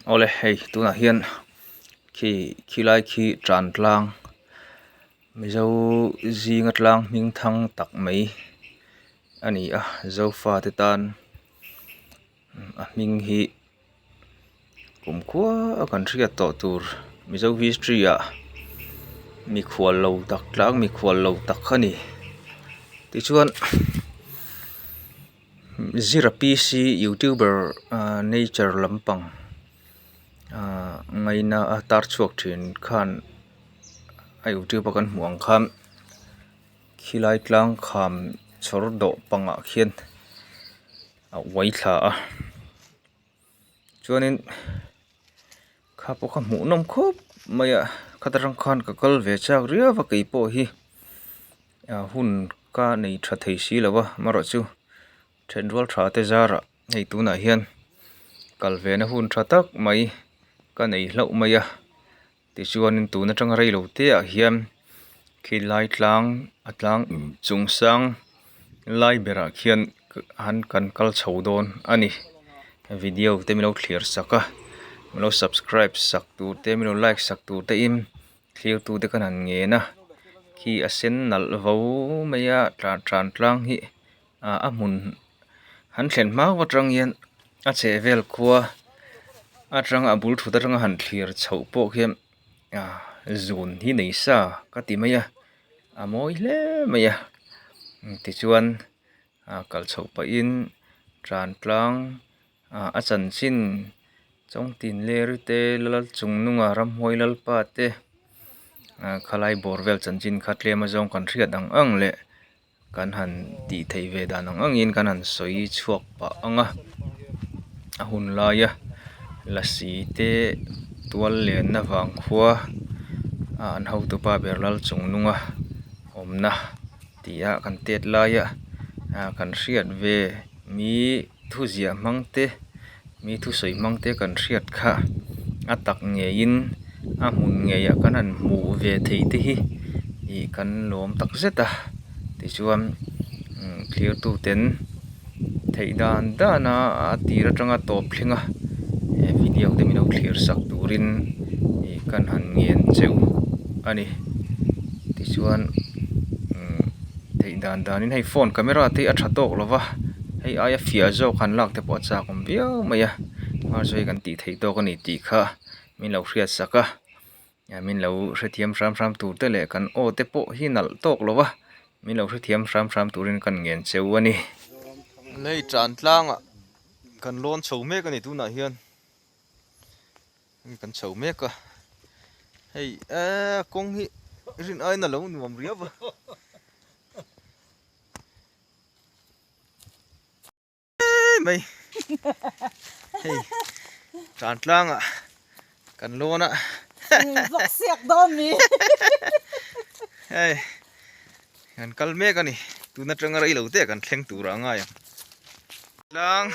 Awle hei tunah hian khi khilai khi tan tlang mizo zinga tlang hming thang tak mai a ni a zofa te tan a hming hi kumkhua a kan hriat tawh tur mizo history ah mikhual lo tak tlang mikhual lo tak a ni tichuan. Zira PC youtuber ahh nature lampang ahh ngaina a tar chhuak thin khan a youtube a kan hmuh ang khan khilai tlang kham chhawr dawh pangah khian a uai thla a chuanin kha pawh kha hmuh nawm khawp mai a khata tang khan ka kal ve chak riau a keipawh hi. Ah hun ka nei tha thei si lo a amaherawh chu thenrual tha te zarah hei tunah hian kal ve na hun tha tak mai ka nei hlauh mai a tichuanin tun atanga rei lo te ah hian khilai tlang a tlang chung sang lai berah khian han kan kal chho dawn a ni video te min lo thlir sak a min lo subscribe sak tur te min lo like sak tur te in. Thlir tute khan han ngen a khi a sen nalh vo mai a tlan tan tlang hi ah a hmun han thlen hma atang hian a chhehvel khua atanga a bul thut atanga han thlir chhoh pawh khian ah zun hi nei sa ka ti mai a a mawi hle mai a tichuan ah kal chhoh pahin tan tlang ah a chanchin chawngtin leri te lal chung nunga ramhuai lalpa te ah khalai bawr vel chanchin kha tlem azawng kan hriat ang ang leh kan han tih theih ve dan ang angin kan han sawi chhuak pah ang a a hun laia lasi te tual lenna vang khua ah an hotupa ber lal chung nunga awmna tih a kan tet laia ah kan hriat ve mi. Thu ziah hmang te mi thusawi hmang te kan hriat kha a tak ngeiin a hmun ngeiah kan han hmuh ve theih te hi ih kan lawm tak zet a tichuan umm thlir tu ten theih dan dan a a tir atanga tawp thleng a he video te min lo thlir sak turin ih kan han ngen cheu a ni tichuan umm theih dan danin hei phone camera te hi a tha tawk lo va. Hei aia fiah zawk han lak te pawh a chak awm viau mai a mahse hei kan tih theih tawk a ni tih kha min lo hriat sak a min lo hrethiam hram hram tur te leh kan aw te pawh hi nalh tawk lo va min lo hrethiam hram hram turin kan ngen cheu a ni. Lei tan tlangah kan lawn chho mek a ni tunah hian kan chho mek a hei eee kawng hi rin aiin a lo nuam riau va. Mai hei tan tlangah kan lawn a vawk siak dawn mi hei kan kal mek a ni tun atanga rei lo te kan thleng tur ah a ngai ang tlang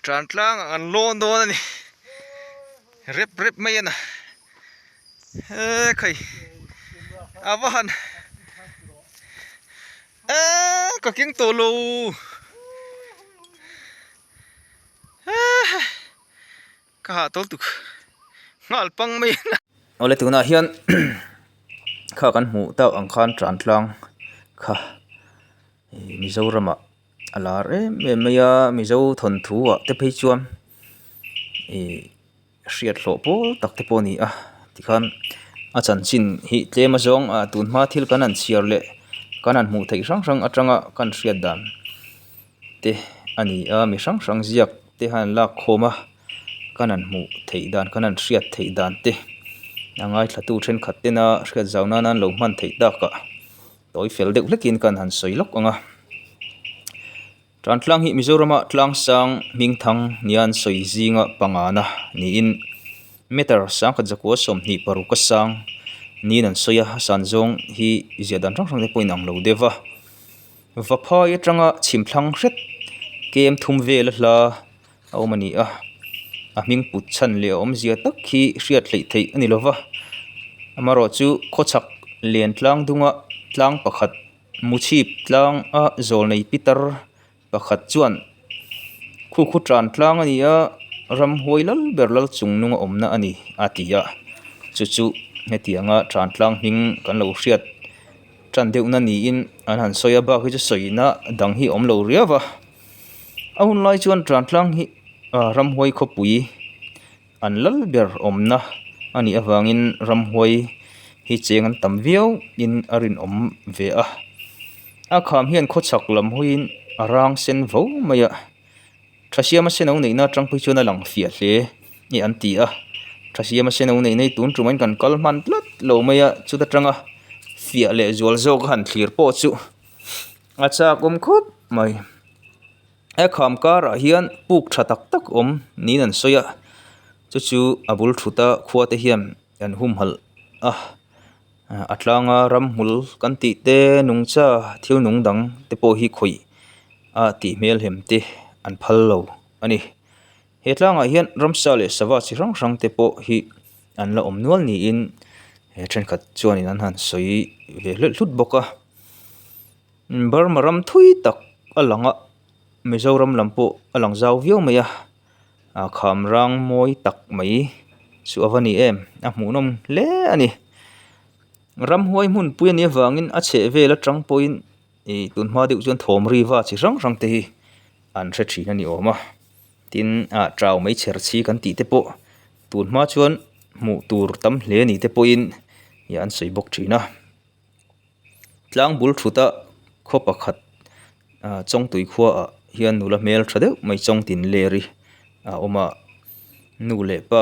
tan tlangah kan lawn dawn a ni rep rep mai a na he khai a va han Eee ka keng tawh lo eee ka hah tawl tuk nghal pang mai a awle tunah hian kha kan hmuh tak ang khan tan tlang kha ih Mizoram ah a lar em em mai a Mizo thawnthu ah te phei chuan ih. Hriat hlawh pawl tak te pawh a ni a tikhan a chanchin hi tlem azawng ah tun hma thil kan han chhiar leh kan han hmuh theih hrang hrang atanga kan hriat dan te a ni a mi hrang hrang ziak te han lak khawm a kan han hmuh theih dan kan han hriat theih dan te a ngaithla tu thenkhat tena hriat zau nan an lo hman theih takah tawi fel deuh hlekin kan han sawi lawk ang a. Tan tlang hi Mizorama tlang sang hming thang nia an sawi zinga pangana niin meter sangkhat zakua 26 a sang niin an sawi a, a san zawng hi ziah dan hrang hrang te pawhin ang lo deuh va. Vaphai atanga chhim thlang hret kem thum vel a hla a awm a ni a, a hming put chhan leh a awmzia tak hi hriat hleih theih a ni lo va, amaherawhchu khawchhak len tlang dunga tlang pakhat Muchhip tlang a zawlnei pitar pakhat chuan khu khu tan tlang a ni a, ramhuai lal ber lal chung nunga awmna a ni a ti a, chu chu hetianga Tantlang hming kan lo hriat tan deuhna niin an han sawi a, bak hi chu sawina dang hi a awm lo riau va. A hun lai chuan Tantlang hi ramhuai khawpui an lal ber awmna a nih avangin ramhuai hi cheng an tam viau in a rinawm ve a. A kham hian khawchhak lam hawiin a rang sen vo mai a. Thasiama seno neihna atang phei chuan a lang fiah hle nge an ti a, Thasiama seno neihna hi tun tumah in kan kal hman tlat lo mai a, chuta tanga fiah leh zual zawk a han thlir pawh chu a chak awm khawp mai. He kham karah hian puk tha tak tak awm niin an sawi a, chu chu a bul thuta khua te hian an humhalh a, a tlanga ramhmul kan tih te nungcha thil nung dang te pawh hi khawih a tih hmel hem te an phal lo a ni. He tlangah hian ramsa leh sava chi hrang hrang te pawh hi an la awm nual niin he thenkhat chuanin an han sawi ve hlut hlut bawk a. Burma ram thui tak a lang a, Mizoram lam pawh a lang zau viau mai a, a kham rang mawi tak mai chu a va ni em a hmuhnawm hle a ni. Ramhuai hmunpui a nih avangin a chheh vel atang pawhin Ih tun hma deuh chuan thawm ri va chi hrang hrang te hi an hre thin a ni awm a, tin ah tau mai chher chhi kan tih te pawh tun hma chuan hmuh tur tam hle ni te pawhin ih an sawi bawk thin a. Tlang bul thut a khaw pakhat ah Chawngtui khua ah hian nula hmel tha deuh mai Chawngtin ler hi a awm a, nu leh pa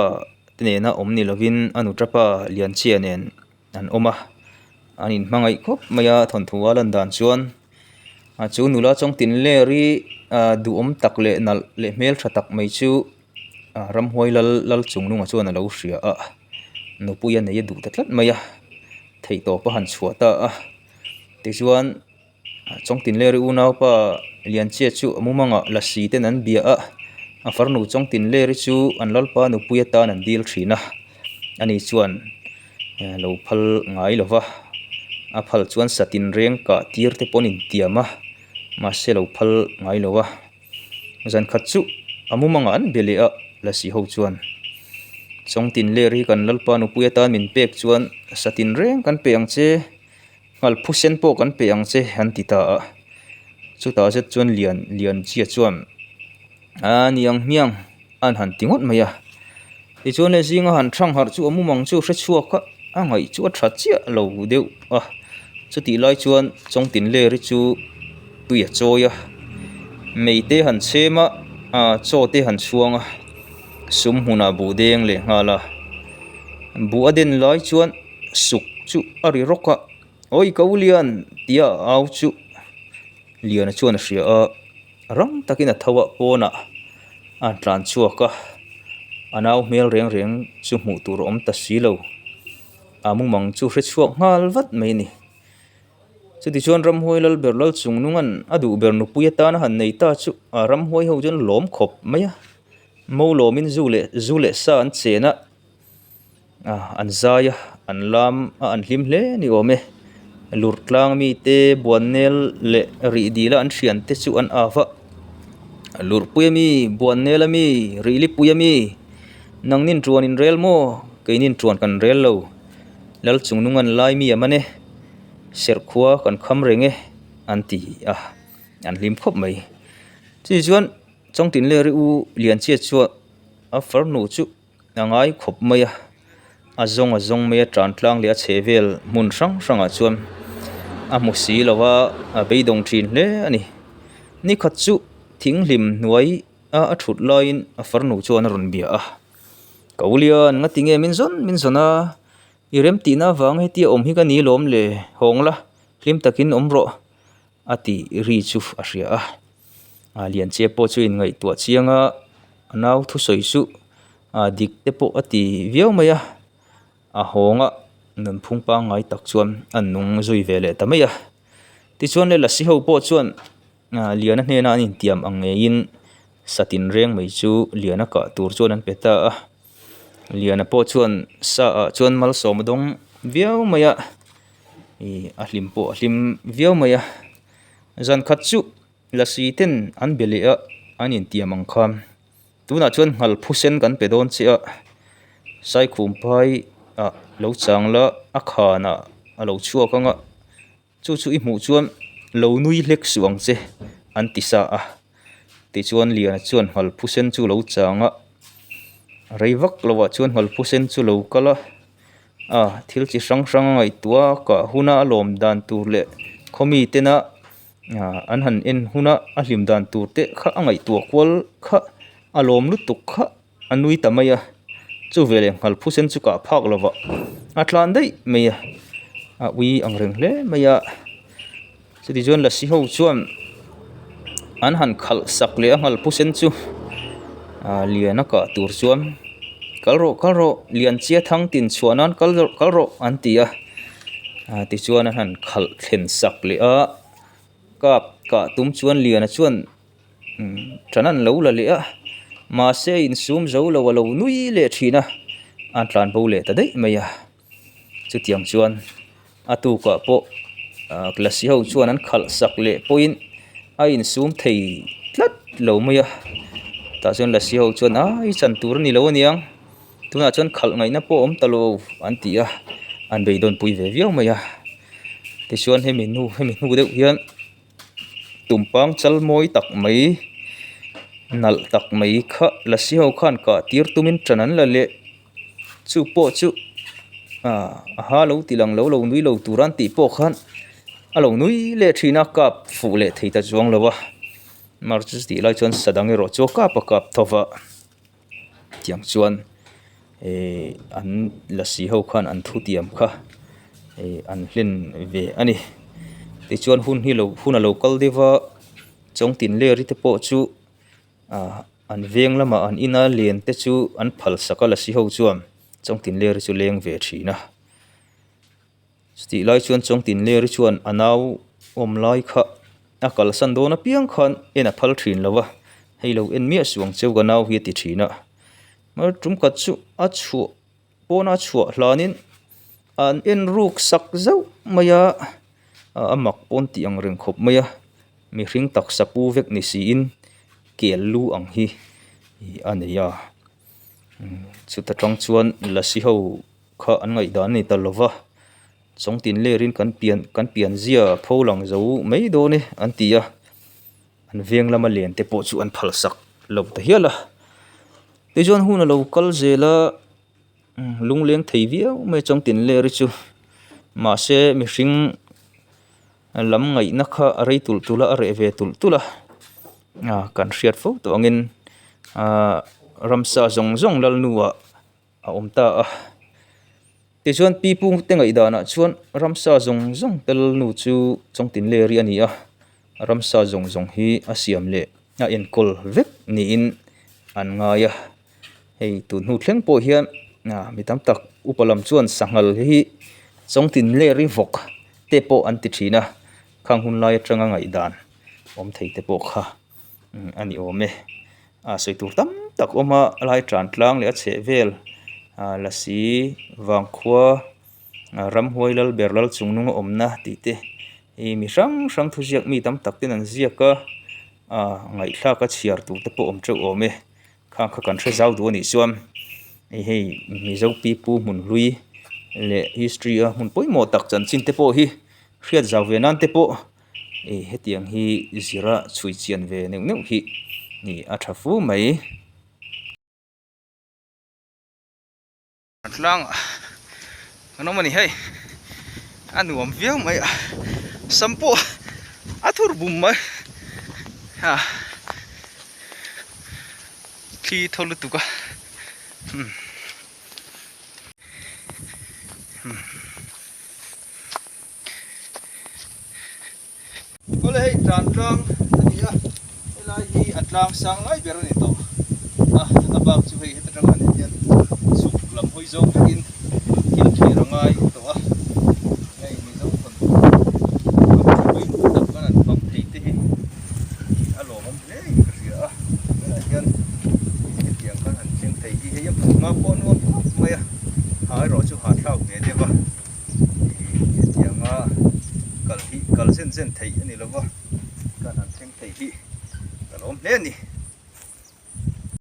te nena awm ni lovin a nuta pa Lianchia nen an awm a an inhmangaih khawp mai a thawnthu a lan dan chuan a chu nula chawngtin ler hi ah duhawm tak leh nalh leh hmeltha tak mai chu ah ramhuai lal lal chung nungah chuan a lo hria a nupui a nei a duh ta tlat mai a theihtawp a han chhuah ta a tichuan Chawngtin ler i unaupa Lianchia chu a mumangah lasi ten an bia a, a farnu Chawngtin leri chu an lalpa nupui atan an dil thin a, ani chuan lo phal ngai lo va, a phal chuan satin reng kah tir te pawh an intiam a, mahse lo phal ngai lo a. Zan khat chu a mumangah an be leh a, lasi ho chuan Chawngtin ler hi kan lalpa nupui atan min pek chuan satin reng kan pe ang che. Nghal phusen pawh kan pe ang che an ti ta a, chutah zet chuan Lian Lianchia chuan a ni ang hmiang an han ti ngawt mai a, tichuan le zinga han thang harh chu a mumang chu hre chhuak a, a ngaih chu a tha chiah lo deuh a, chutih lai chuan Chawngtin leri chu tui a chawi a, mei te han chhem a, chaw te han chhuang a, sum hmunah buh deng leh nghal a, buh a den lai chuan. Suk chu a ri rawk a, Awi ka u Lian tia a au chu Liana chuan a hria a, rang takin a tho a, pawnah a han tlan chhuak a, a nau hmel reng reng chu hmuh tur a awm ta si lo, a mumang chu hre chhuak nghal vat mai a ni. Chutichuan ramhuai lal ber lal chung nungan a duh ber nupui atana han nei ta chu a ramhuai ho chuan lawm khawp mai a, mo lawmin zu leh zu leh sa an chen a. Ah an zai a an lam a an hlim hle ni awm e lur tlang mite buannel leh rih dil a an thian te chu an av a lurhpui ami buannel ami rihlipui ami nangnin tuan in rel maw keinin tuan kan rel lo lal chung nung an lai mi a man e serhkhua kan kham reng e an ti a an hlim khawp mai chutichuan chuan chawngtin leh ri u lianchia chuan a farnu chu. A ngai khawp mai a, a zawng a zawng mai a tan tlang leh a chheh vel hmun hrang hrangah chuan a hmu si lo a, a beidawng thin hle a ni. Nikhat chu thinghlim hnuai a a thut laiin a farnu chuan a rawn bia a, Ka u Lian nga tinge min zawn min zawn a, i remtihna avang hetia awm hi ka ni lawm le, hawng la, hlim takin awm rawh a tih ri chu a hria a. A Lianchia pawh chu inngaihtuah chiang a, a nau thusawi chu a dik te pawh a ti viau mai a, a hawng a nunphung pangngai tak chuan a nung zui ve leh ta mai a. Tichuan le lasi ho pawh chuan Liana hnena an intiam ang ngeiin satin reng mai chu Liana kah tur chuan an pe ta a. Liana pawh chuan sa ah chuan malsawm a dawng viau mai a, ih a hlim pawh a hlim viau mai a. Zan khat chu lasi ten an be leh a, an intiam ang khan. Tunah chuan nghal phusen kan pe dawn che a, Saikhum phai ah lo chang la a khanah a lo chhuak ang a, chu chu i hmuh chuan lo nui hlek suh ang che an ti sa a. Tichuan Liana chuan nghal phusen chu lo chang a, rei vak lovah chuan nghal phusen chu lo kal a. A thil chi hrang hrang a ngaihtuah a kah huna a lawm dan tur leh khawmi tena an han en huna a hlim dan tur te kha a ngaihtuah kual kha a lawm lutuk kha a nui ta mai a chu veleh nghal phusen chu kah phak lovah a tlan daih mai a a ui ang reng hle mai a chuti chuan lasi ho chuan an han khalh sak leh a nghal phusen chu ah lian a kah tur chuan kal rawh kal rawh lian chia thang tin chhuah nan kal rawh kal rawh an ti a ah tichuan an han khalh thlen sak leh a kap kah tum chuan liana chuan tan an lo la leh a mahse insum zo lo a lo nui leh thin a a tlan bo leh ta daih mai a. Chutiang chuan a tukah pawh ah lasi ho chuan an khalh sak leh pawhin a insum thei tlat lo mai a tah chuan lasi ho chuan a i chan tur a ni lo aniang tunah chuan khalh ngaihna pawh a awm ta lo an ti a an beidawn pui ve viau mai a tichuan hemi hnu hemi hnu deuh hian tumpang chal mawi tak mai nalh tak mai kha lasi ho khan kah tir tumin tan an la leh. Chu pawh chu ah a ha lo ti lang lo lo nui lo tur an tih pawh khan a lo nui leh thin a kap fuh leh thei ta chuang lo a mar chu tih lai chuan sa dang erawh chu a kap a kap tho va tiang chuan ihh an lasi ho khan an thutiam kha ihh an hlen ve a ni tichuan hun hi lo hun a lo kal deuh va chawngtin leri te pawh chu. Ah an veng lamah an ina len te chu an phal sak a lasi ho chuan chawngtinleri chu leng ve thin a chutih lai chuan chawngtinleri chuan a nau awm lai kha a kalsan dawn apiang khan en a phal thin lo va hei lo en miah suh ang cheu ka nau hi a ti thin a mar tum khat chu a chhuah pawna chhuah hlanin an en ruk sak zauh mai a a mak pawn tih ang reng khawp mai a. Mihring taksa pu vek ni siin kel lu ang hi a nei a chuta tang chuan lasi ho kha an ngaihdan a ni ta lo va chawngtin lerin kan pian kan pian zia pho lang zo mai dawn e an ti a an veng lama len te pawh chu an phal sak lo ta hial a tichuan hun a lo kal zel a lungleng thei viau mai chawngtin ler hi chu mahse mihring. Lam ngaihna kha a rei tulh tulh a a reh ve tulh tulh a ah kan hriat fo tawh angin ah ramsa zawng zawng lal nuah a awm ta a tichuan pi pu te ngaih danah chuan ramsa zawng zawng te lal nu chu chawngtinleri a ni a ramsa zawng zawng hi a siam leh a enkawl vek niin an ngai a. Hei tun hnu thleng pawh hian ah mi tam tak upa lam chuan sanghal hi chawngtin leri vawk te pawh an ti thin a khang hun lai atanga ngaihdan awm thei te pawh kha a ni awm e ah sawi tur tam tak awm a lai tan tlang leh a chheh vel ah lasi vangkhua ah ramhuai lal ber lal chung nung a awmna tih te ih mi hrang hrang thuziak mi tam tak ten an ziak a ah ngaihthlak a chhiar tur te pawh awm teuh awm e. Kha kha kan hre zau duh a nih chuan hei hei Mizo pipu hmun hlui leh history a hmun pawimawh tak chanchin te pawh hi hriat zau ve nan te pawh ih hetiang hi zira chhui chian ve neuh neuh hi ih a tha fu mai. Tlangah kan awm a ni hei a nuam viau mai a sam pawh a thur bum mai a thli thaw lutuk a umm Awle hei tlan tlang a ni a helai hi a tlang sang lai ber a ni tawh a a bak chu hei heta tang han en hian chhuk lam hawi zawng vekin thil thlir a ngai tawh a hei Mizo thawnthu a pawimawh tak kan han fang thei te hi a lawmawm hle in ka hria a tunah hian hetiang kan han thleng thei hi hei a hmun hma pawh a nuam khawp mai a ha erawh chu hahthlak ve deuh a. Hetianga kal hi kal zen zen theih a ni lova kan han thleng thei hi ka lawm hle a ni.